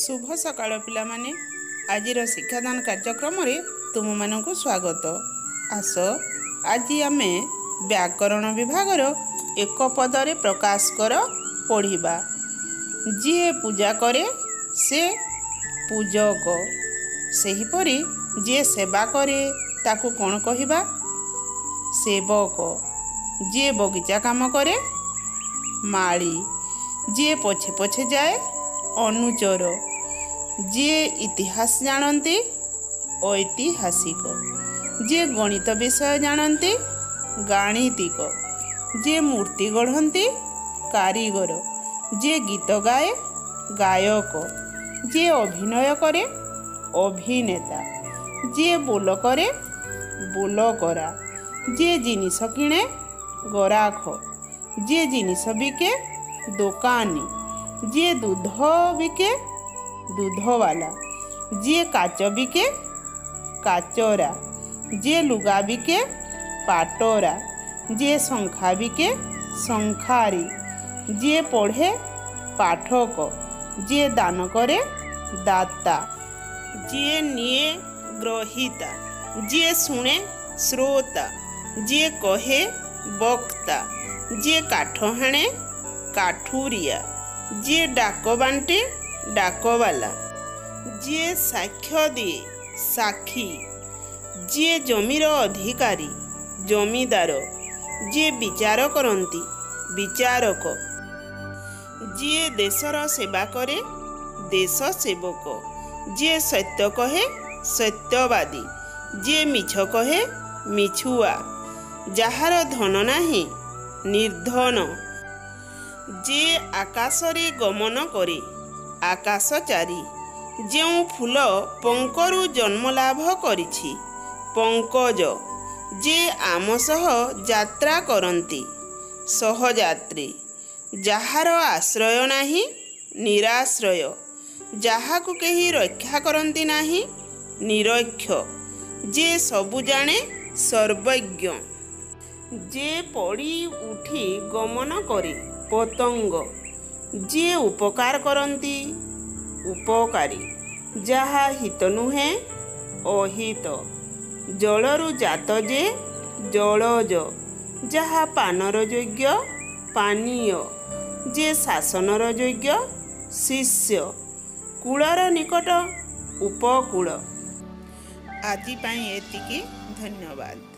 ଶୁଭ ସକାଳ ପିଲାମାନେ। ଆଜିର ଶିକ୍ଷାଦାନ କାର୍ଯ୍ୟକ୍ରମରେ ତୁମମାନଙ୍କୁ ସ୍ୱାଗତ। ଆସ, ଆଜି ଆମେ ବ୍ୟାକରଣ ବିଭାଗର ଏକ ପଦରେ ପ୍ରକାଶ କର ପଢ଼ିବା। ଯିଏ ପୂଜା କରେ ସେ ପୂଜକ। ସେହିପରି ଯିଏ ସେବା କରେ ତାକୁ କ'ଣ କହିବା? ସେବକ। ଯିଏ ବଗିଚା କାମ କରେ ମାଳୀ। ଯିଏ ପଛେ ପଛେ ଯାଏ ଅନୁଚର। ଯିଏ ଇତିହାସ ଜାଣନ୍ତି ଐତିହାସିକ। ଯିଏ ଗଣିତ ବିଷୟ ଜାଣନ୍ତି ଗାଣିତିକ। ଯିଏ ମୂର୍ତ୍ତି ଗଢ଼ନ୍ତି କାରିଗର। ଯିଏ ଗୀତ ଗାଏ ଗାୟକ। ଯିଏ ଅଭିନୟ କରେ ଅଭିନେତା। ଯିଏ ବୋଲ କରେ ବୋଲକରା। ଯିଏ ଜିନିଷ କିଣେ ଗରାଖ। ଯିଏ ଜିନିଷ ବିକେ ଦୋକାନୀ। ଯିଏ ଦୁଧ ବିକେ ଦୁଧବାଲା। ଯିଏ କାଚ ବିକେ କାଚରା। ଯିଏ ଲୁଗା ବିକେ ପାଟରା। ଯିଏ ଶଙ୍ଖା ବିକେ ଶଙ୍ଖାରୀ। ଯିଏ ପଢ଼େ ପାଠକ। ଯିଏ ଦାନ କରେ ଦାତା। ଯିଏ ନିଏ ଗ୍ରହୀତା। ଯିଏ ଶୁଣେ ଶ୍ରୋତା। ଯିଏ କହେ ବକ୍ତା। ଯିଏ କାଠ ହାଣେ କାଠୁରିଆ। ଯିଏ ଡାକ ବାଣ୍ଟେ ଡାକବାଲା। ଯିଏ ସାକ୍ଷ୍ୟ ଦିଏ ସାକ୍ଷୀ। ଯିଏ ଜମିର ଅଧିକାରୀ ଜମିଦାର। ଯିଏ ବିଚାର କରନ୍ତି ବିଚାରକ। ଯିଏ ଦେଶର ସେବା କରେ ଦେଶ ସେବକ। ଯିଏ ସତ୍ୟ କହେ ସତ୍ୟବାଦୀ। ଯିଏ ମିଛ କହେ ମିଛୁଆ। ଯାହାର ଧନ ନାହିଁ ନିର୍ଦ୍ଧନ। ଯିଏ ଆକାଶରେ ଗମନ କରେ ଆକାଶଚାରୀ। ଯେଉଁ ଫୁଲ ପଙ୍କରୁ ଜନ୍ମଲାଭ କରିଛି ପଙ୍କଜ। ଯିଏ ଆମ ସହ ଯାତ୍ରା କରନ୍ତି ସହଯାତ୍ରୀ। ଯାହାର ଆଶ୍ରୟ ନାହିଁ ନିରାଶ୍ରୟ। ଯାହାକୁ କେହି ରକ୍ଷା କରନ୍ତି ନାହିଁ ନିରକ୍ଷ। ଯିଏ ସବୁ ଜାଣେ ସର୍ବଜ୍ଞ। ଯିଏ ପଡ଼ି ଉଠି ଗମନ କରେ ପତଙ୍ଗ। ଯିଏ ଉପକାର କରନ୍ତି ଉପକାରୀ। ଯାହା ହିତ ନୁହେଁ ଅହିତ। ଜଳରୁ ଜାତ ଯେ ଜଳଜ। ଯାହା ପାନର ଯୋଗ୍ୟ ପାନୀୟ। ଯିଏ ଶାସନର ଯୋଗ୍ୟ ଶିଷ୍ୟ। କୂଳର ନିକଟ ଉପକୂଳ। ଆଜି ପାଇଁ ଏତିକି, ଧନ୍ୟବାଦ।